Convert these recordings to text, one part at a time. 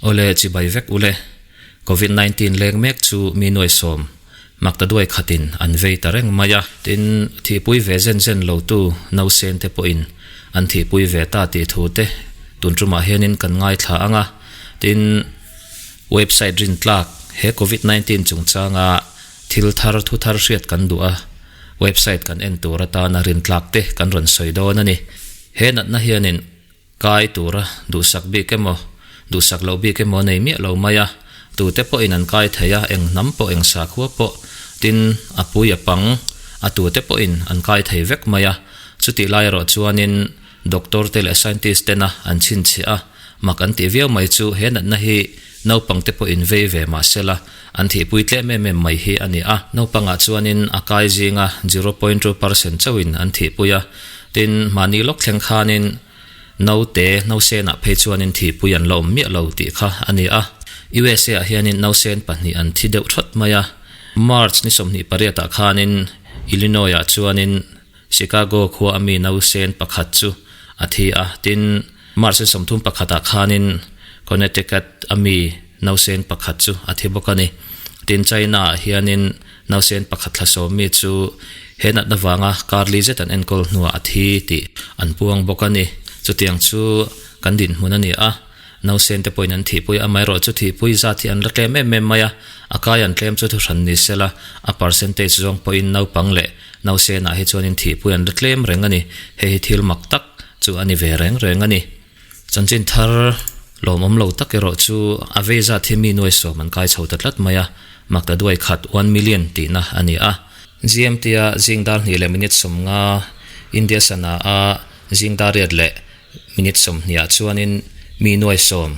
Awle chibai vek ule. Covid 19 leng mek chu mi nuai sawm maktaduai khatin an vei ta reng mai a. Tin, thihpui ve zen zen lo tu nausen te pawhin an thihpui ve ta tih thu te tun tumah hianin kan ngaithla ang a. Tin, website rintlak he Covid 19 chungchanga thil thar thu thar hriat kan duh a, website kan en tur atana rintlak te kan rawn sawi dawn a ni. He natna hianin kai tura duhsak bik emaw, duhsak loh bik emaw nei miah lo mai a, tute pawhin an kai thei a, eng hnam pawh, eng sakhua pawh, tin a pui a pang, a tute pawhin an kai thei vek mai a. Chutih lai erawh chuanin doctor te leh scientist tena an chhinchhiah a, mak an tih viau mai chu he natna hi naupang te pawhin vei ve mah sela an thihpui tlem em em mai hi a ni a. Naupangah chuanin a kai zinga 0.2% chauhin an thihpui a, tin mahni lawk thleng khanin naute nausenah phei chuanin thihpui an la awm miah lo tih kha a ni a. USA ah hianin nausen pahnih an thi deuh thawt mai a. March ni 28 ah khanin Illinois ah chuanin Chicago khua a mi nausen pakhat chu a thi a, tin March ni 31 ah khanin Connecticut a mi nausen pakhat chu a thi bawk a ni. Tin China ah hianin nausen pakhat thla sawm mi chu he natna vanga kar li zet an enkawl hnuah a thi tih an puang bawk a ni. Chutiang chu kan dinhmun a ni a, nausen te pawhin an thihpui a, amaherawhchu thihpui zat hi an la tlem em em mai a, a kai an tlem chu thuhran ni sela a percentage zawng pawhin naupang leh Nausenah hi chuanin thihpui an la tlem reng a ni. Hei hi thil mak tak chu a ni ve reng reng a ni. Chanchin thar lawmawm lo tak erawh chu a vei zat hi mi nuai sawm an kai chho ta tlat mai a, makta duai khat, one million, tihna a ni a. GMT-a zing dar hnih leh minute 50, India sana a zing dar riat leh minute 20 ah chuanin mi nuai sawm,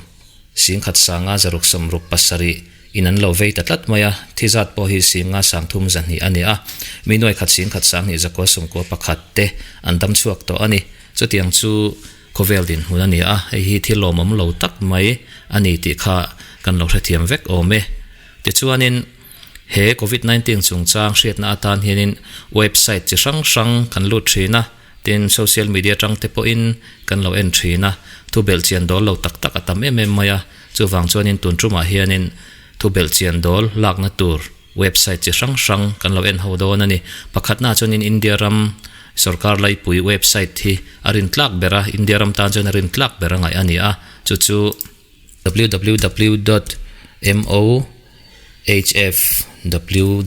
10,000 sanga 667 in an lo vei ta tlat mai a, thi zat pawh hi 50 302 a ni a, mi nuai khat 10,000 sang hnih zakua sawmkua pakhat te an dam chhuak tawh a ni. Chutiang chu khawvel dinhmun a ni a, hei hi thil lawmawm lo tak mai a ni tih kha kan lo hrethiam vek awm e. Tichuanin he Covid 19 chungchang hriatna atan hianin website chi hrang hrang kan lut thin a, Tin, social media atang te pawhin kan lo en thin a, thu belhchian dawl lo tak tak a tam em em mai a, chuvang chuanin tun tumah hianin thu belhchian dawl lakna tur website chi hrang hrang kan lo en ho dawn a ni. Pakhatnaah chuanin India ram sorkar laipui website hi a rintlak ber a, India ram tan chuan a rintlak ber a ngaih a ni a, chu chu www dot mohfw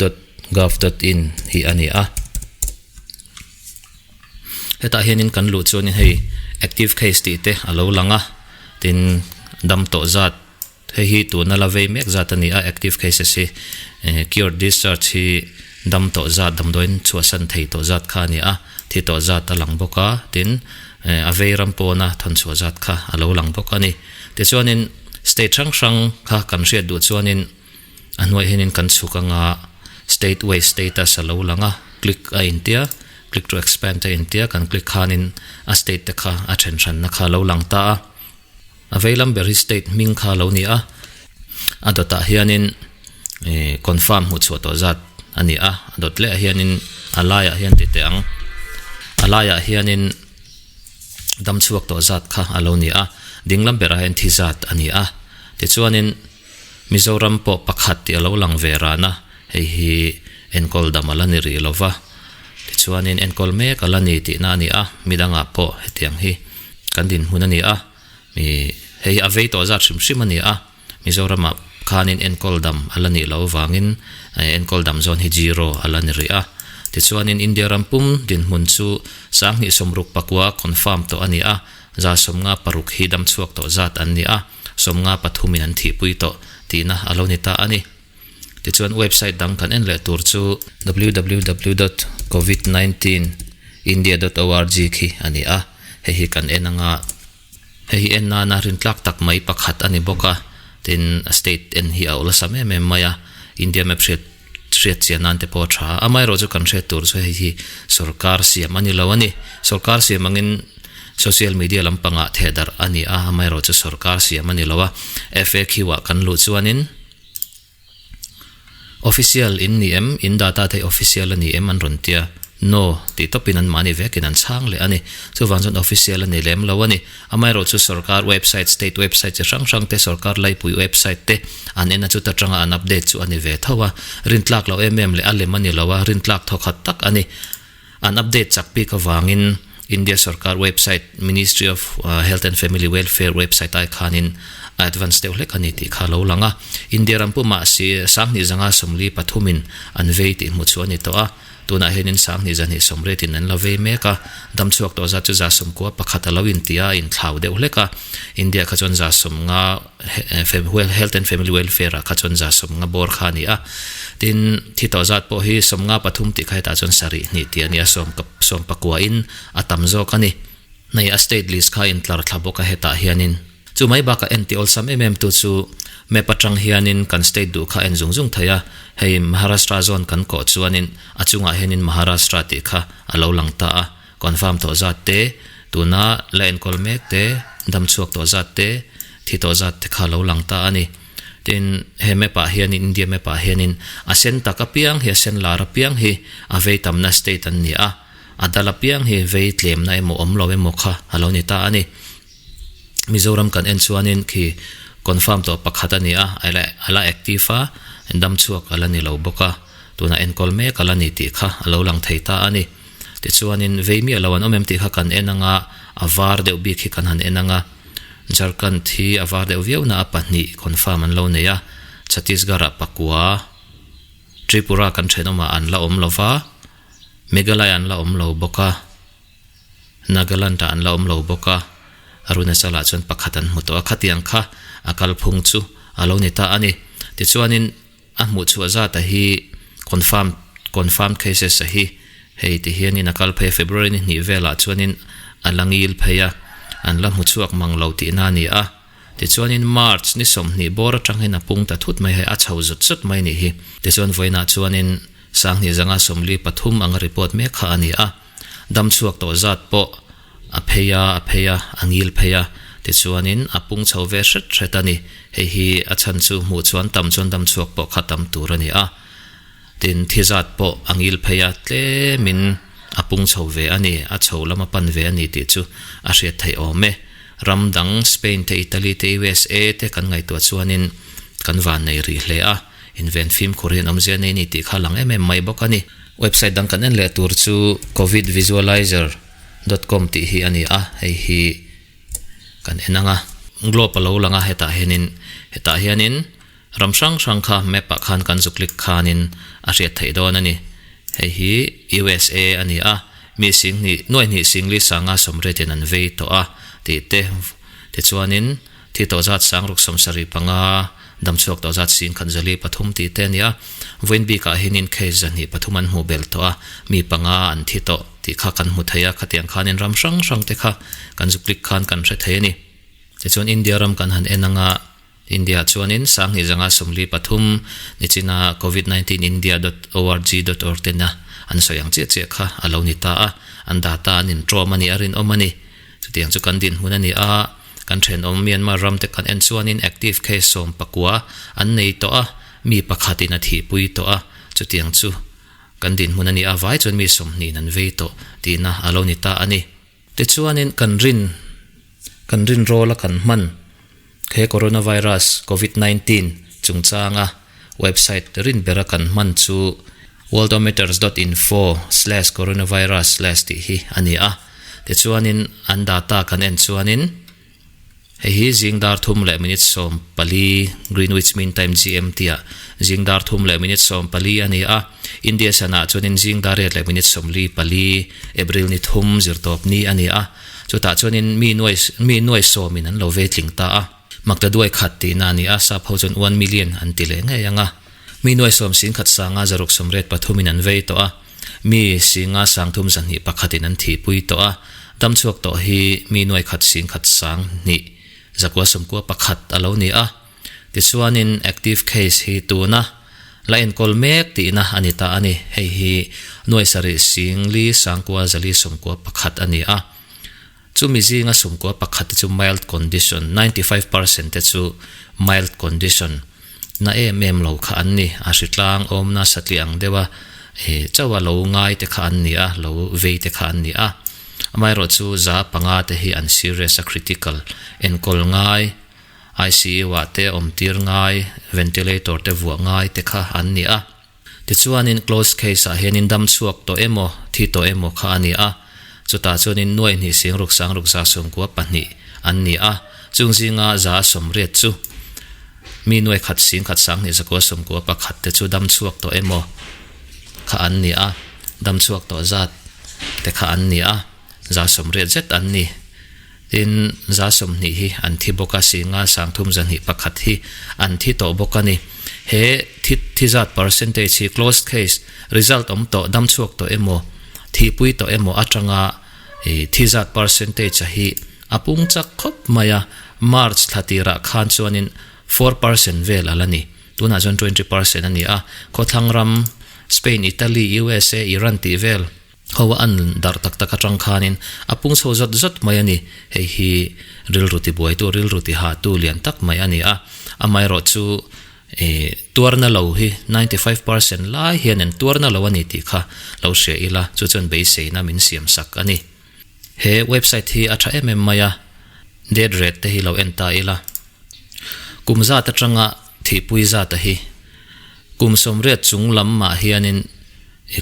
dot gov dot in hi a ni a. Hetah hianin kan luh chuanin hei active case tih te a lo lang a, tin dam tawh zat hei hi tuna la vei mek zat a ni a active cases hi cured discharge hi dam tawh zat damdawiin chhuahsan thei tawh zat kha a ni a, thi tawh zat a lang bawk a, tin a vei ram pawna thawn chhuah zat kha a lo lang bawk a ni. Tichuanin state hrang hrang kha kan hriat duh chuanin A hnuaiah hianin kan chhuk anga state waste status a lo lang a, click a intia, click to expand a intia, kan click khanin a state te kha a then hranna kha a lo lang ta a. A vei lam ber hi state hming kha a lo ni a, a dawtah hianin ih confirm hmuh chhuah tawh zat a ni a, a dawt leh ah hianin a laiah hian ti teh ang, a laiah hianin dam chhuak tawh zat kha a lo ni a, ding lam berah hian thi zat a ni a, tichuanin. Mizoram pawh pakhat tih a lo lang ve ran a, hei hi enkawl dam a la ni rih lo va, tichuanin enkawl mek a la ni tihna a ni a, midangah pawh hetiang hi kan dinhmun a ni a, mi hei hi a vei tawh zat hrim hrim a ni a, Mizoramah khanin enkawl dam a la nih loh avangin enkawl dam zawn hi zero a la ni rih a, tichuanin India ram pum dinhmun chu 2069 confirm tawh a ni a, 56 hi dam chhuak tawh zat an ni a. 53 in an thihpui tawh tihna a lo ni ta a ni. Tichuan website dang kan en leh tur chu www dot covid 19 india dot org khi a ni a, hei hi kan en anga hei hi en nana rintlak tak mai pakhat a ni bawk a, tin a state en hi a awlsam em em mai a, India map hriat hriat chian nan te pawh a tha a, amaherawh chu kan hriat tur chu hei hi sorkar siam a ni lo a ni, sorkar siam angin social media lampangah theh darh a ni a, amaherawh chu sorkar siam a ni lo a, FAQ ah kan luh chuanin official in ni em, in data te hi official a ni em an rawn tia. No tih tawpin an mahni vekin an chhang leh a ni. Chuvang chuan official a ni lem lo a ni. Amaherawhchu sorkar website, state website chi hrang hrang te, sorkar laipui website te an en a chuta tanga an update chu a ni ve tho a. Rintlak loh em em leh a lem a ni lo a, rintlak thawkhat tak a ni. An update chak bik avangin India sorkar website, Ministry of Health and Family Welfare website ai khanin a advance deuh hlek a ni tih kha a lo lang a. India ram pumah si 20 43 in an vei tih hmuh chu a ni tawh a. Tunah hianin 20 zahnih 80 in an la vei mek a, dam chhuak tawh zat chu 91 a lo inti a, a inthlau deuh hlek a. India kha chuan 50 Health and Family Welfare ah kha chuan 50 bawr kha a ni a. Tin, thi tawh zat pawh hi 53 tih kha hetah chuan sarih hnih tih a ni a, sawm sawmpakua in a tam zawk a ni. Hei a state list kha a intlar thla bawk a hetah hianin. Chu mai bakah en tih awlsam em em tu chu map atang hianin kan state duh kha en zung zung thei a, hei Maharashtra zone kan kawh chuanin a chungah hianin Maharashtra tih kha a lo lang ta a, confirm tawh zat te, tuna la enkawl mek te, dam chhuak tawh zat te, thi tawh zat te kha a lo lang ta a ni. Tin, he map ah hianin India map ah hianin a sen tak apiang hi a sen lar apiang hi a vei tamna state an ni a, a dal apiang hi vei tlemna emaw awm lo emaw kha a lo ni ta a ni. Mizoram kan en chuanin khi confirm tawh pakhat a ni a, a la active a, dam chhuak a la ni lo bawk a, tunah enkawl mek a la ni tih kha a lo lang thei ta a ni. Tichuanin vei miah lo an awm em tih kha kan en anga, a var deuh bik hi kan han en anga, Jharkhand hi a var deuh viau na a pahnih confirm an lo nei a, Chhattisgarh ah pakua, Tripura kan thenawmah an la awm lo va, Meghalaya an la awm lo bawk a. Nagaland ah an la awm lo bawk a, Arunachal ah chuan pakhat an hmu tawh a, khatiang kha a kalphung chu a lo ni ta a ni. Tichuanin a hmuh chhuah zat a hi confirm confirmed cases a hi hei ti hianin a kal phei a, February ni hnih velah chuanin a la ngil phei a, an la hmu chhuak mang lo tihna a ni a. Tichuanin March ni 20 bawr atangin a pung ta thut mai hei, a chho zut zut mai nih hi. Tichuan vawiinah chuanin 2043 anga report mek kha a ni a. Dam chhuak tawh zat pawh a phei a, a phei a, a ngil phei a, tichuanin a pung chho ve hret hret a ni. Hei hi a chhan chu hmuh chuan tam chuan dam chhuak pawh kha tam tur a ni a. Tin, thi zat pawh a ngil phei a, tlemin a pung chho ve a ni, a chho lam a pan ve a ni tih chu a hriat theih awm e. Ram dang Spain te, Italy te, USA te kan ngaihtuah chuanin kan van nei rih hle a. Inven fimkhur hian awmzia nei ni tih kha a lang em em mai bawk a ni. Website dang kan en leh tur chu covidvisualizer dot com tih hi a ni a, hei hi kan en ang a. Globe a lo lang a hetah hianin hetah hianin ram hrang hrang kha map ah khan kan zu click khanin a hriat theih dawn a ni. Hei hi USA a ni a, mi singhnih nuai hnih singli sanga sawmriat in an vei tawh a tih te tichuanin Thi tawh zat 675, damchhuak tawh zat 1043 tih te a ni a. Vawiin bikah hianin case 203 an hmuh belh tawh a, mi panga an thi tawh tih kha kan hmu thei a, khatiang khanin ram hrang hrang te kha kan zu click khan kan hre thei a ni. Tichuan India ram kan han en anga, India chuanin 2023 nichina covid 19 india dot org dot org tena an sawi ang chiah chiah kha a lo ni ta a, an data an intrawm a nih a rinawm a ni. Chutiang chu kan dinhmun a ni a. Kan thenawm Myanmar ram te kan en chuanin active case 19 an nei tawh a, mi pakhatin a thihpui tawh a, chutiang chu kan dinhmun a ni a, vai chuan mi 20 an vei tawh tihna a lo ni ta a ni. Tichuanin kan rin kan rin rawla kan hman he coronavirus covid 19 chungchanga website rin bera kan hman chu worldometers dot info slash coronavirus slash tih hi a ni a. Tichuanin an data kan en chuanin hei hi zing dar thum leh minute 14 Greenwich Mean Time GMT ah zing dar thum leh minute 14 a ni a, India sanah chuanin zing dar riat leh minute 44 April ni thum zirtawp ni a ni a, chutah chuanin mi nuai mi nuai sawmin an lo ve tling ta a, makta duai khat tihna a ni a, sap ho chuan one million an ti leh ngei ang a, mi nuai sawm singkhat sanga zaruk sawmriat pathumin an vei tawh a. Mi singa sangthum zahnih pakhatin an thihpui tawh a, damchhuak tawh hi mi nuai khat sing khat sang hnih zakua sawmkua pakhat a lo ni a. Tichuanin active case hi tuna la enkawl mek tihna a ni ta a ni. Hei hi nuai sarih sing li sangkua zali sawmkua pakhat a ni a. Chumi zinga sawmkua pakhat te chu mild condition, 95% te chu mild condition na em em lo kha an ni. A hritlang awmna satliah ang deuha Chauha lo ngai te kha an ni a, lo vei te kha an ni a. Amaherawhchu 5% te hi an serious a, critical, enkawl ngai, ICU ah te awm tir ngai, ventilator te vuah ngai te kha an ni a. Tichuanin closed case ah hianin dam chhuak tawh emaw, thi tawh emaw kha a ni a. Chutah chuanin nuaihnih singruk sangruk 92 an ni a, chung zinga 180 chu mi nuai khat sing khat sanghnih zakua sawmkua pakhat te chu dam chhuak tawh emaw kha an ni a, dam chhuak tawh zat te kha an ni a, 180 zet an ni. Tin, 20 hi an thi bawk a, singa sangthum 21 hi an thi tawh bawk a ni. He thi thi zat percentage hi closed case result awm tawh, dam chhuak tawh emaw, thihpui tawh emaw atanga thi zat percentage a hi a pung chak khawp mai a, March thla tirah khan chuanin 4% vel a la ni. Tunah chuan 20% a ni a, khawthlang ram Spain, Italy, USA, Iran tih vel ho a an darh tak tak atang khanin a pung chho zawt zawt mai a ni. Hei hi rilru tibuaitu, rilru tihahtu lian tak mai a ni a. Amaherawhchu tuarna lo hi 95% lai hian an tuarna lo a ni tih kha lo hria ila, chu chuan beiseina min siam sak a ni. He website hi a tha em em mai a, death rate te hi lo en ta ila. Kum zat atanga thihpui zata hi kum 80 chung lam mah hianin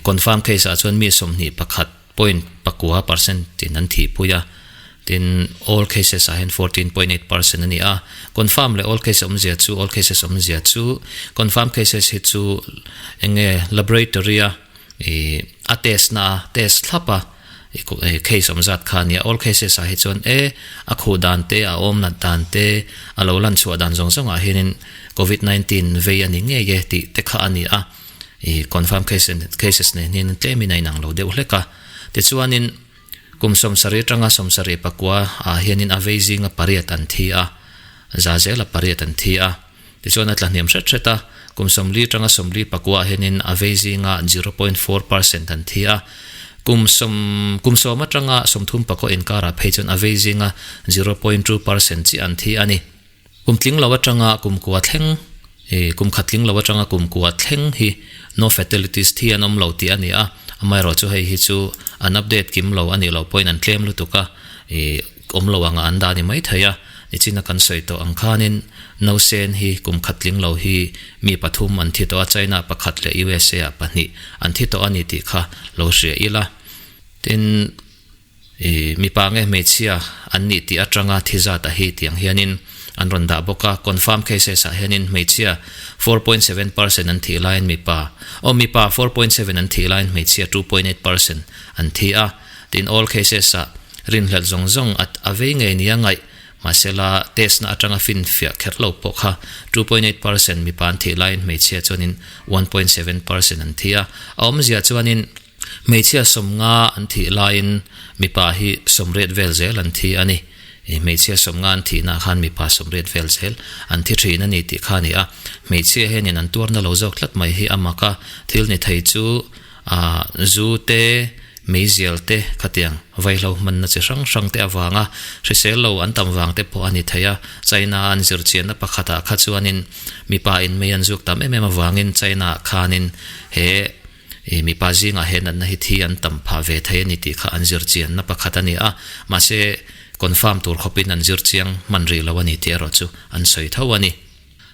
confirm case ah chuan mi 21.9% in an thihpui a, tin all cases ah hian 14.8% a ni a. Confirm leh all case awmzia chu all cases awmzia chu confirm cases hi chu eng nge laboratory a a test na a test thlap a case awm zat kha a ni a. All cases ah hi chuan e a khuh dan te a awm nat dan te a lo lan chhuah dan zawng zawng ah hianin covid 19 vei a ni ngei e tih te kha a ni a. Confirm cases nen hian tlemin a inang lo deuh hlek a. Tichuanin kum 70 atanga 79 ah hianin a vei zinga pariat an thi a, za zela pariat an thi a. Tichuan a tla hniam hret hret a, kum 40 atanga 49 ah hianin a vei zinga 0.4% an thi a. Kum sawm kum 10 atanga 34 inkarah phei chuan a vei zinga 0.2% chiah an thi a ni. Kum tling lo atanga kum kua thleng, kum khat tling lo atanga kum kua thleng hi no fatalities thi an awm lo tih a ni a, amaherawhchu hei hi chu an update kim lo a nih loh pawhin an tlem lutuk a, awm lo anga an dah a ni maithei a, nichina kan sawi tawh ang khanin nausen hi kum khat tling lo hi mi pathum an thi tawh a, China pakhat leh USA ah pahnih an thi tawh a ni tih kha lo hria ila. Tin. Mipa nge hmeichhia an nih tih atanga thi zat a hi tiang hianin an rawn dah bawk a, confirm cases ah hianin hmeichhia 4.7% an thih laiin mipa, aw mipa 4.7 an thih laiin hmeichhia 2.8% an thi a, tin all cases ah rinhlelh zawng zawng a a vei ngei nia ngaih, mahsela test na atanga finfiah kher lo pawh kha 2.8% mipa an thih laiin hmeichhia chuanin 1.7% an thi a, a awmzia chuanin. Hmeichhia 50 an thih laiin mipa hi 80 vel zel an thi a ni. Hmeichhia 50 an thihnaah khan mipa 80 vel zel an thi thin a ni tih kha a ni a. Hmeichhia hianin an tuarna lo zawk tlat mai hi a mak a, thil ni thei chu zu te, meizial te khatiang vaihlo hmanna chi hrang hrang te avanga hrisel lo an tam vang te pawh a ni thei a. China an zirchianna pakhatah kha chuanin mipa in mei an zuk tam em em avangin China ah khanin he Mipa zingah he natna hi thi an tam phah ve thei a ni tih kha an zir chianna pakhat a ni a, mahse confirm tur khawpin an zir chiang hman rih lo a ni tih erawh chu an sawi tho a ni.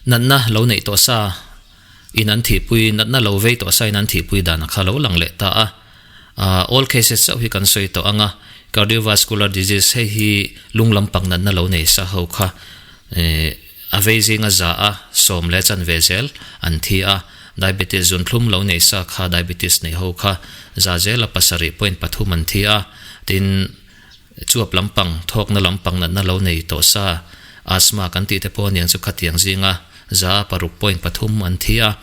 Natna lo neih tawh sa in an thihpui, natna lo vei tawh sa in an thihpui dan a kha lo lang leh ta a. All cases chauh hi kan sawi tawh ang a, cardiovascular disease hei hi lung lampang natna lo nei sa ho kha a vei zinga za a sawm leh chanve zel an thi a. Diabetes zunthlum lo nei sa kha diabetes nei ho kha za zela 7.3 an thi a, tin chuap lampang, thawkna lampang natna lo nei tawh sa, asthma kan tih te pawh aniang chu khatiang zinga za 6.3 an thi a,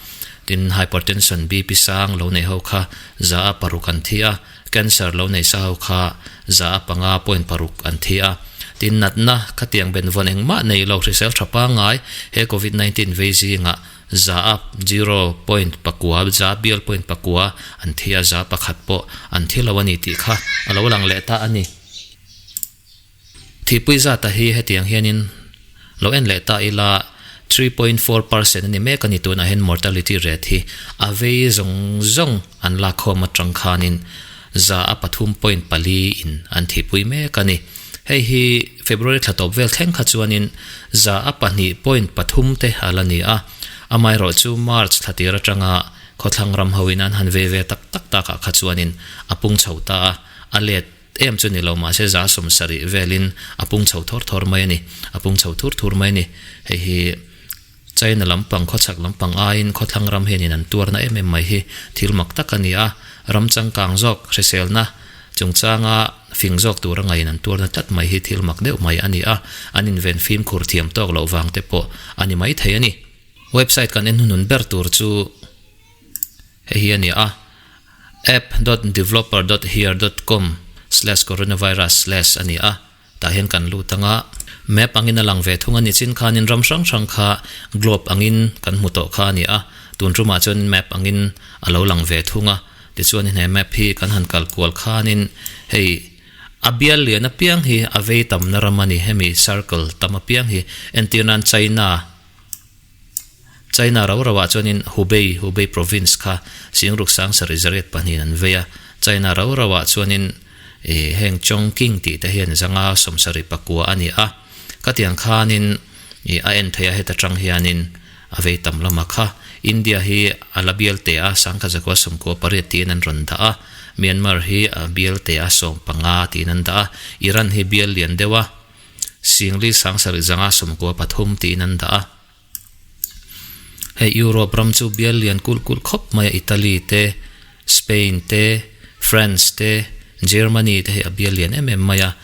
tin hypertension BP sang lo nei ho kha za 6 an thi a, cancer lo nei sa ho kha za 5.6 an thi a, tin natna khatiang benvawn engmah nei lo hrisel tha pangngai he covid 19 vei zingah Za a zero point pakua, za bial point pakua an thi a, za pakhat pawh an thi lo a ni tih kha a lo lang leh ta a ni. Thihpui zata hi hetiang hianin lo en leh ta ila, 3.4% a ni mek a ni tunah hian mortality rate hi a vei zawng zawng an lakkhawm atang khanin 3.4% in an thihpui mek a ni. Hei hi February thla tawp vel thleng kha chuanin 2.3% te a la ni a, amaherawhchu March thla tir atanga khawthlang ram hoin an han vei ve tak tak takah kha chuanin a pung chho ta a, a let em chu ni lo mahse 70% velin a pung chho thawr thawr mai a ni, a pung chho thur thur mai a ni. Hei hi China lampang, khawchhak lampang aiin khawthlang ram hianin an tuarna em em mai hi thil mak tak a ni a, ram changkang zawk hriselna chungchanga fing zawk tura ngaiin an tuarna tlat mai hi thil mak deuh mai a ni a, an inven fimkhur thiam tawk loh vang te pawh a ni mai thei a ni. Website kan en hnunun ber tur chu hei hi a ni a, app dot developer dot here dot com slash coronavirus slash a ni a. Tah hian kan lut ang a, map angin a lang ve thung a ni chin khanin ram hrang hrang kha globe angin kan hmu tawh kha a ni a, tun tumah chuan map angin a lo lang ve thung a, tichuanin he map hi kan han kal kual khanin hei a bial lian apiang hi a vei tamna ram a ni, hemi circle tam apiang hi entir nan China China rau rauah chuanin Hubei, Hubei province kha Singruk sang sarih zariat pahnihin an vei a, China rau rauah chuanin ih heng Chongqing tih te hian zanga sawmsarih pakua a ni a, khatiang khanin ih a en theih a heta tang hianin a vei tam lama kha. India hi a la bial teh a, sangkhat zakua sawmkua pariat tiin an rawn dah a, Myanmar hi a bial teh a 15 tiin an dah a, Iran hi bial lian deuh a, Singli sangsarih zanga 13 tiin an dah a. Hei Europe ram chu bial lian kulh kulh khawp mai a, Italy te, Spain te, France te, Germany te hei a bial lian em em mai a.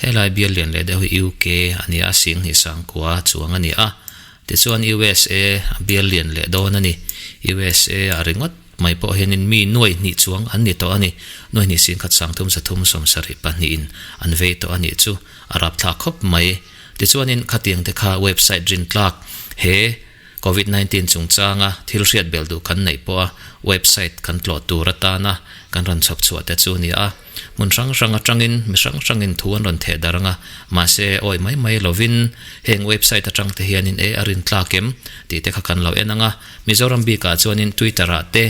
Helai bial lian leh deuh hi UK a ni a, Singhnih sangkua chuang a ni a. Tichuan USA a bial lian leh dawn a ni. USA a ringawt mai pawh hianin mi nuaih hnih chuang an ni tawh a ni. Nuaih hnih singkhat sangthum sathum 72 in an vei tawh a nih chu a rapthlak khawp mai. Tichuanin khatiang te kha website rin tlak he Covid 19 chungchanga thil hriat bel duh kan neih pawh a website kan tlawh tur atana kan rawn chhawp chhuah te chu a ni a. Hmun hrang hrang atangin mi hrang hrangin thu an rawn theh darh ang a, mahse awi mai mai lovin heng website atang te hianin e a rin tlak em tih te kha kan lo en ang a. Mizoram bikah chuanin Twitter ah te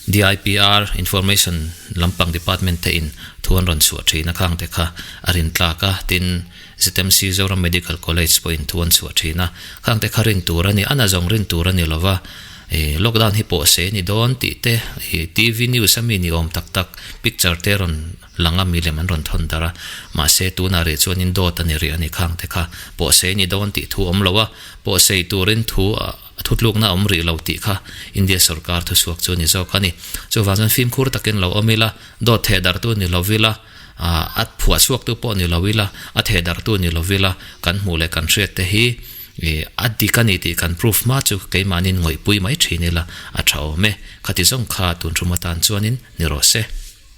DIPR Information lampang department te in thu an rawn chhuah thin a khang te kha a rin tlak a, tin ZMC Zoram Medical College pawhin thu an chhuah thin a, khang te kha rin tur a ni, a nazawng rin tur a ni lova, ih lockdown hi pawh se ni dawn tih te ih TV news a mi ni awm tak tak picture te rawn lang a milem an rawn thawn darh a, mahse tunah rih chuanin dawt a ni rih a ni khang te kha pawh se ni dawn tih thu awm lo a, pawh sei turin thu a thutlukna a awm rih lo tih kha India sorkar thuchhuak chu a ni zawk a ni. Chuvang chuan fimkhur takin lo awm ila, dawt theh darhtu ni lo ila, a phuah chhuaktu pawh ni lo ila, a theh darhtu ni lo ila, kan hmuh leh kan hriat te hi a dik a ni tih kan proof hma chu keimahniin ngawihpui mai thin ila a tha awm e. Khati zawng kha tun thum atan chuanin ni rawh se.